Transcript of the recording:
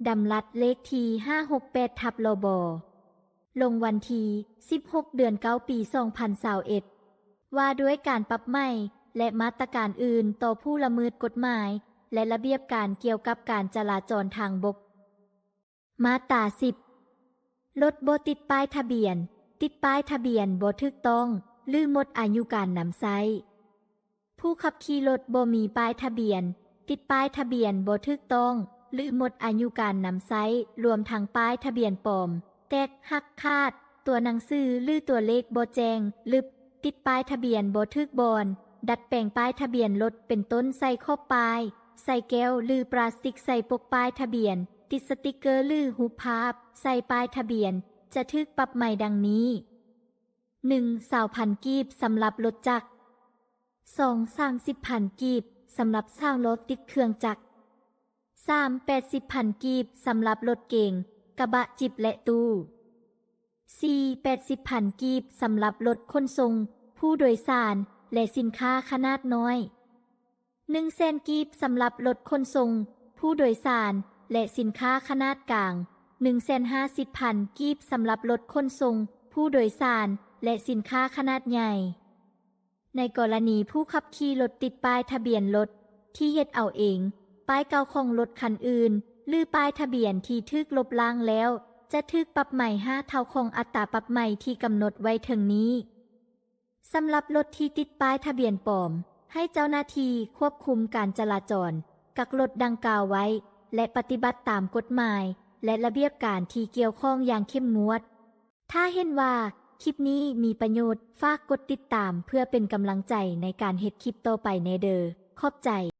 ດຳລັດເລກທີຫ້າຫົກແປດ ທັບ ລບ ລົງວັນທີສິບຫົກ ເດືອນເກົ້າ ປີສອງພັນຊາວເອັດ ວ່າດ້ວຍການປັບໃໝ ແລະ ມາດຕະການອື່ນຕໍ່ຜູ້ລະເມີດກົດໝາຍ ແລະ ລະບຽບການກ່ຽວກັບການຈະລາຈອນທາງບົກ. ມາດຕາສິບ ລົດບໍ່ຕິດປ້າຍທະບຽນ, ຕິດປ້າຍທະບຽນບໍ່ຖືກຕ້ອງ ຫຼື ໝົດອາຍຸການນຳໃຊ້. ຜູ້ຂັບຂີ່ລົດບໍ່ມີປ້າຍທະບຽນ, ຕິດປ້າຍທະບຽນບໍ່ຖືກຕ້ອງ ຫຼື ໝົດອາຍຸການນຳໃຊ້, ລວມທັງປ້າຍທະບຽນປອມ, ແຕກ, ຫັກ, ຂາດ, ຕົວໜັງສື ຫຼື ຕົວເລກບໍ່ແຈ້ງ, ລຶບ, ຕິດປ້າຍທະບຽນບໍ່ຖືກບ່ອນ, ດັດແປງປ້າຍທະບຽນລົດ ເປັນຕົ້ນ ໃສ່ຂອບປ້າຍ, ໃສ່ແກ້ວ ຫຼື ປລາສຕິກໃສ່ປົກປ້າຍທະບຽນ, ຕິດສະຕິກເກີ ຫຼື ຮູບພາບໃສ່ປ້າຍທະບຽນ ຈະຖືກປັບໃໝດັ່ງນີ້: ໜຶ່ງ ຊາວພັນກີບ ສຳລັບລົດຈັກ, ສອງ ສາມສິບພັນກີບ ສຳລັບຊາວລໍ້ຕິດເຄື່ອງຈັກ, ສາມ ແປດສິບພັນກີບ ສຳລັບລົດເກັງ, ກະບະ, ຈິບ ແລະ ຕູ້, ສີ່ ແປດສິບພັນກີບ ສຳລັບລົດຂົນສົ່ງຜູ້ໂດຍສານ ແລະ ສິນຄ້າຂະໜາດນ້ອຍ, ໜຶ່ງແສນກີບ ສຳລັບລົດຂົນສົ່ງຜູ້ໂດຍສານ ແລະ ສິນຄ້າຂະໜາດກາງ, ໜຶ່ງແສນຫ້າສິບພັນກີບ ສຳລັບລົດຂົນສົ່ງຜູ້ໂດຍສານ ແລະ ສິນຄ້າຂະໜາດໃຫຍ່. ໃນກໍລະນີຜູ້ຂັບຂີ່ລົດຕິດປ້າຍທະບຽນລົດທີ່ເຮັດເອົາເອງ, ປ້າຍເກົ່າຂອງລົດຄັນອື່ນ ຫຼື ປ້າຍທະບຽນທີ່ຖືກລົບລ້າງແລ້ວ ຈະຖືກປັບໃໝຫ້າເທົ່າຂອງອັດຕາປັບໃໝທີ່ກຳນົດໄວ້ເທິງນີ້. ສຳລັບລົດທີ່ຕິດປ້າຍທະບຽນປອມ, ໃຫ້ເຈົ້າໜ້າທີ່ຄວບຄຸມການຈະລາຈອນກັກລົດດັ່ງກ່າວໄວ້ ແລະ ປະຕິບັດຕາມກົດໝາຍ ແລະ ລະບຽບການທີ່ກ່ຽວຂ້ອງຢ່າງເຂັ້ມງວດ. ຖ້າເຫັນວ່າຄລິບນີ້ມີປະໂຫຍດ, ຝາກກົດຕິດຕາມເພື່ອເປັນກຳລັງໃຈໃນການເຮັດຄລິບຕໍ່ໄປແດ່ເດີ. ຂອບໃຈ.